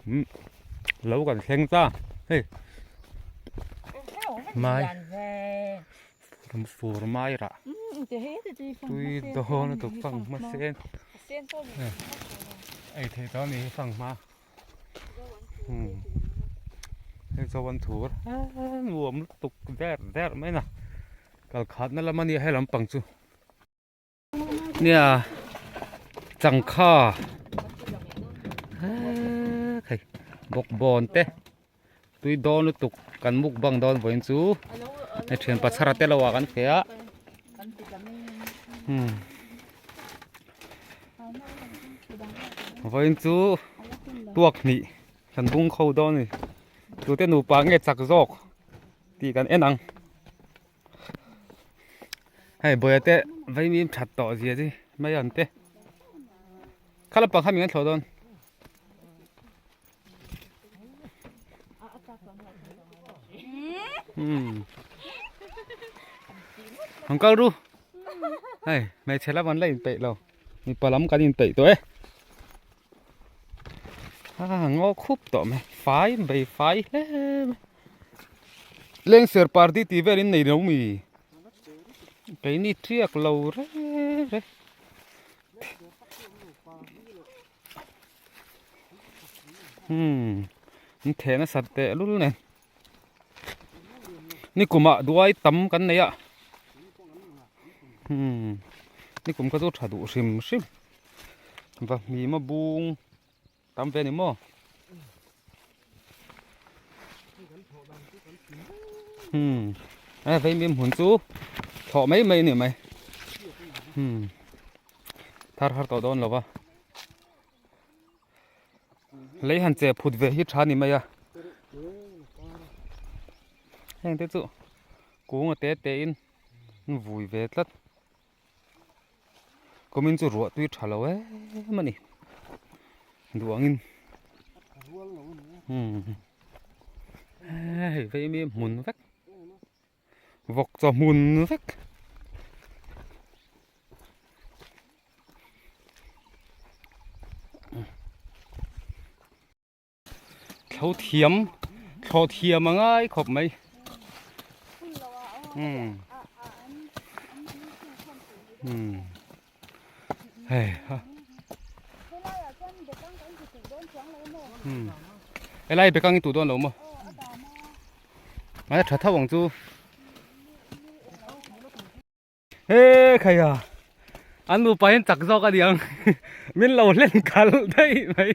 Lo kan thleng ta hei mai fur mai rah tui dawn a tuk fanghma sen ei theih tawh a ni hi fanghma hei chuan thur nuam lutuk der der mai a kal khatna lam a nia he lampang chu. Nia changkha hei bawkbawn te tui dawn lutuk kan mukbang dawn vawiin chu hei thian pachhara te lo ah kan feh a vawiin chu tuak hnih kan bung kho dawn a ni tute nupa nge chak zawk tih kan en ang. Hei bawia te vaimim that tawh zia chi mai an te kha lampang kha mi an thlawh dawn umm an kal ru hei hmeichhe lam an la inpeih lo mipa lam kan inpeih tawh e a ngaw khup tawh mai fai bei fai hle mai. Lengser party tih vel in nei lo mi keini tiak lo reng reng umm an theh nasat teh lul nen nikum ah duai tam kan nei a umm nikum kha chu tha duh hrim hrim va hmim a bung. Tam ve ni maw? Hmm. A vei mim hun chu thawh mai mai ni mai. Hmm. Thar har tawh dawn lova. Lei han che phut ve hi tha ni mai a. Heng te chu kung a te te in vui ve tlat. Kumin chu ruah tui tha lo em a ni duh angin hei vei mi hmun vek vawk chaw hmun vek. Thlo thiam thlo thiam a ngai khawp mai umm umm hei ha umm helai bekang i tuh dawn lo maw a tha tho ang chu. He khaia an nupa hian chak zawk a niang min lo hlen khalh daih mai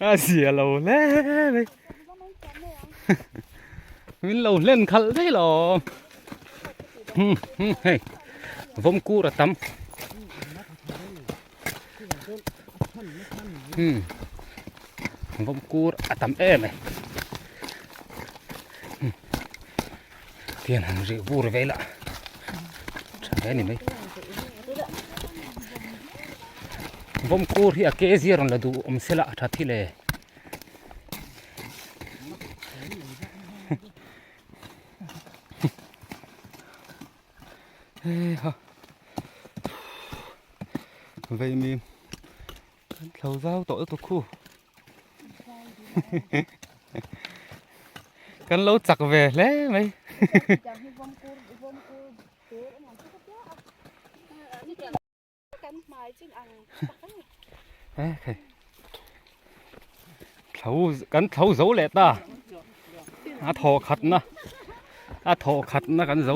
a zia lo hle mai min lo hlen khalh daih lo hei vawm kur a tam vawm kur a tam em e Tian han rih vur vel a tha hle a ni mai. Vawm kur hi a ke zia rawn la duh awm sela a tha thi le. Hei ha vei mi kan thlo zau tawh lutuk khu. Kan lo chak ve hle mai. Thlo kan thlo zo leh ta a thaw khat na a thaw khat na kan zo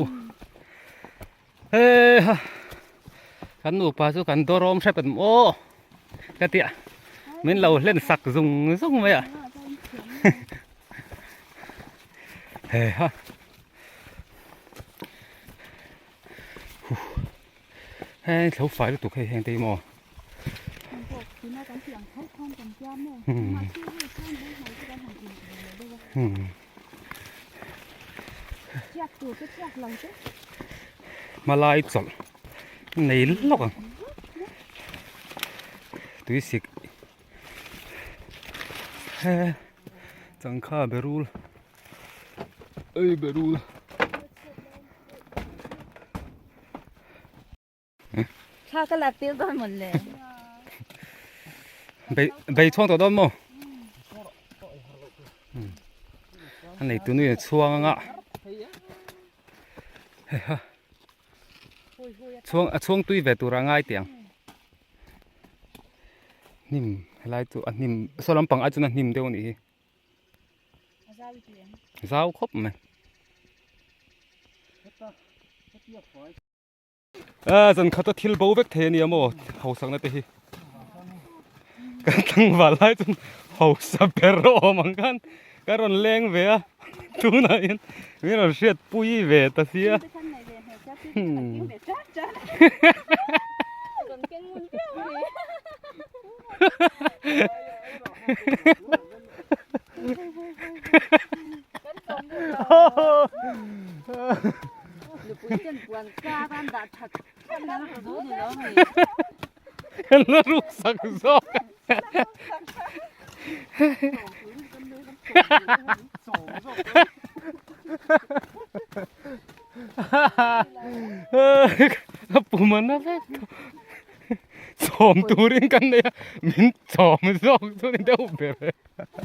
he ha kan nupa chu kan dawrawm hrep em aw ka tia min lo hlen sak zung zung mai a he ha hei thlo fai lutuk hei heng te hi maw Hmalai chawlh nei lawk ang tui sik he changkha berul ei berul. Thla ka lak tir dawn mawn le. Bei bei chhuang tawh dawn maw? A neitu nu in a chhuang anga heiha chhuang a chhuang tui ve tur a ngai teh ang hnim helai chu a hnim saw lampang ai chuan a hnim deuh a nih hi zau khawp mai. A zan khat a thil bo vek thei a nia maw hausakna te hi kan tlangval lai chuan hausa ber awm ang khan ka rawn leng ve a tunah hian min rawn hriat pui ve ta sia Kan la ruk sak zawk a pum a na vek tawh chawm turin kan nei a min chawm zawk chu ni deuh ber e.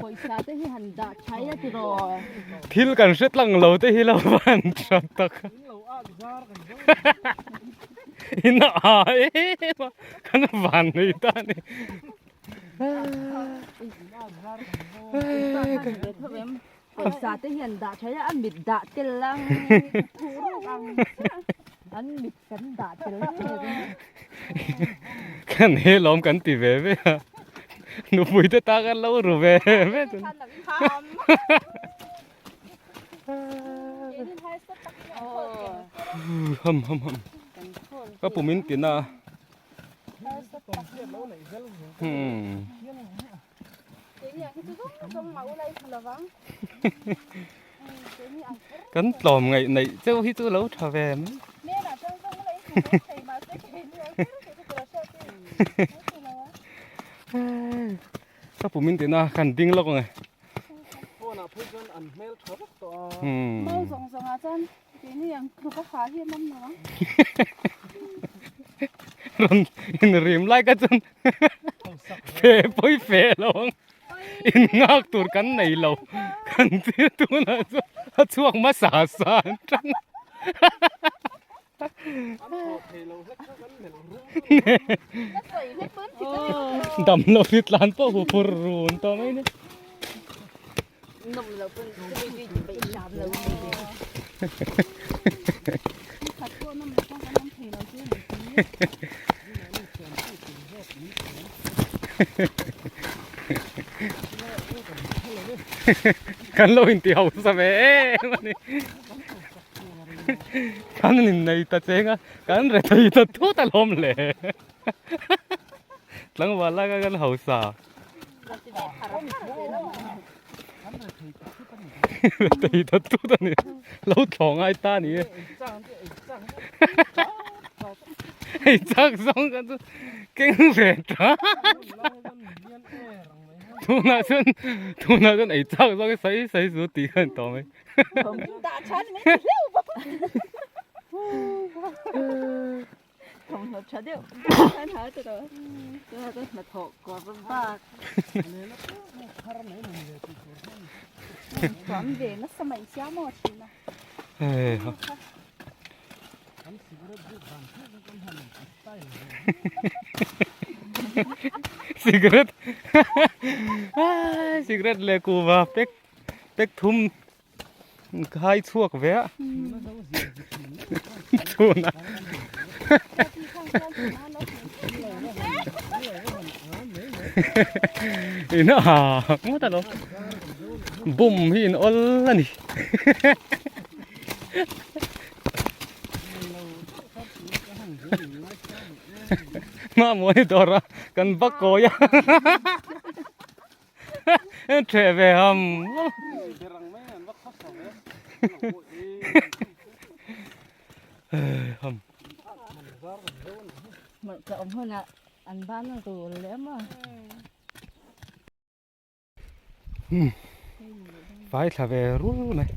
Pawisa te hi han dah thai a tiraw. Thil kan hre tlang lo te hi lo van tha tak. In a em a kan van nei ta ni. Pawisa te hi han dah thai a a mit dah tel ang thuruk ang an mit kan dah tel ang. Kan he lawm kan ti ve ve a nupui te ta kan lo ru ve ve chu. Ham ham ham ka pum in tin a. Hmm. Kan tlawm ngaih neih cheu hi chu lo tha ve mai. Ka pum in tina kan ding lawk ang e. Rawn inrim lai ka chuan fe pawi fe lo ang in nghak tur kan nei lo kan thil tunah chuan a chhuak hmasa sa an tang dam lo hi tlan pawh hu phur run tawh mai ni. Kan lo inti hausa ve em a ni. Kan innei ta cheng a, kan re thei ta thut alawm le. Tlangval lai kha kan hausa. Thei ta tut a ni lo thlawh ngai ta ni e hei chak zawng kha chu keng ve ta tunah chuan tunah chuan ei chak zawng hi sawi sawi chu tih kha a ni tawh mai. Thawmhnaw tha deuh khan ha ta tawh tunah chuan hnathawh kawr bak Tuam ve nasa mai sia maw thin a. Cigarette cigarette leh kuhva pack pack thum Ka hai chhuak ve a chhun a in a ngawt alo bum hi in awl a ni mahmuai dawr a kan va kawi a. Theh ve ham. Ham. Ka awm hunah an ban a rul leh a maw. Vai thla ve rul mai.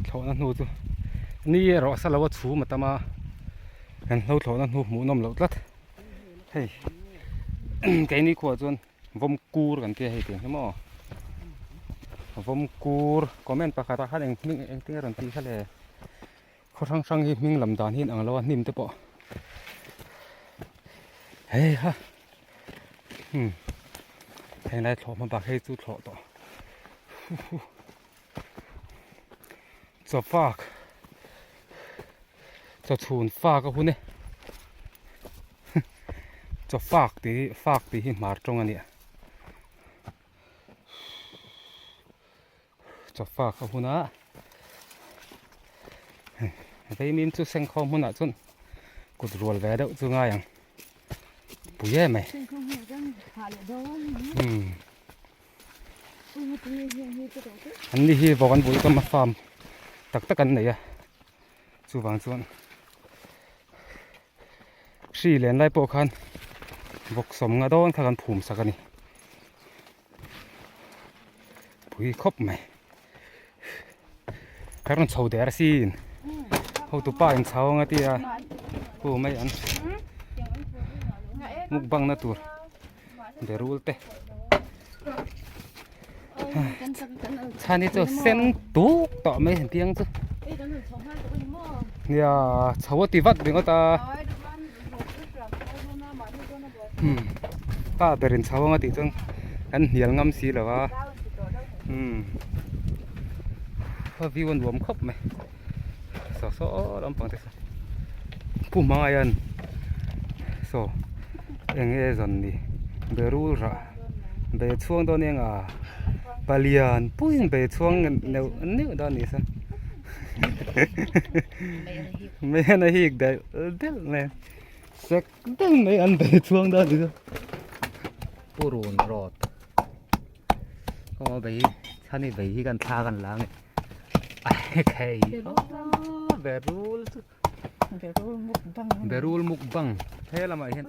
Thlawhna hnu chu ni erawh sa lo a chhum a tam a. Kan hlo thlawhna hnu hmuh nawm loh tlat. Hei keini khuaah chuan. Vawm kur kan tia hei tiang hi maw. Vawmkur comment pakhatah khan eng hming engtin nge rawn tih kha le khaw hrang hrang hi hming lam dan hi an ang lo a hnim te pawh hei ha hmm heng lai thlawh hma bak hei chu thlawh tawh chaw fak chaw chhun fak a hun e chaw fak tih hi fak tih hi hmar tawng a nia. Chawfak a hun a veimin chu sengkhawm hmunah chuan kut rual ve deuh chu ngai ang pui em mai an ni hi vawk an bul kam a farm tak tak an nei a chuvang chuan hri len lai pawh khan vawk sawm nga dawn kha kan phum sak a ni pui khawp mai ka rawn chho der asin hotu pa in chho anga tia hu mai an mukbang na tur berul te chhan hi chu sen tuk tawh mai han piang chu nia chho a ti vat ringawt a hmm pa berin chho anga tih chuan kan hnial ngam si lo a hmm a view a nuam khawp mai saw saw lampang te saw pu hmangah hian saw eng nge zawn ni berul rah be chhuang dawn eng a palian puiin be chhuang neuh neuh dawn a ni saw mai hian a hik delh delh mai a sek deuh mai an be chhuang dawn a ni saw purun road aw bei chhani bei hi kan thla kan la ange khei berul chu berul mukbang he lamah hian.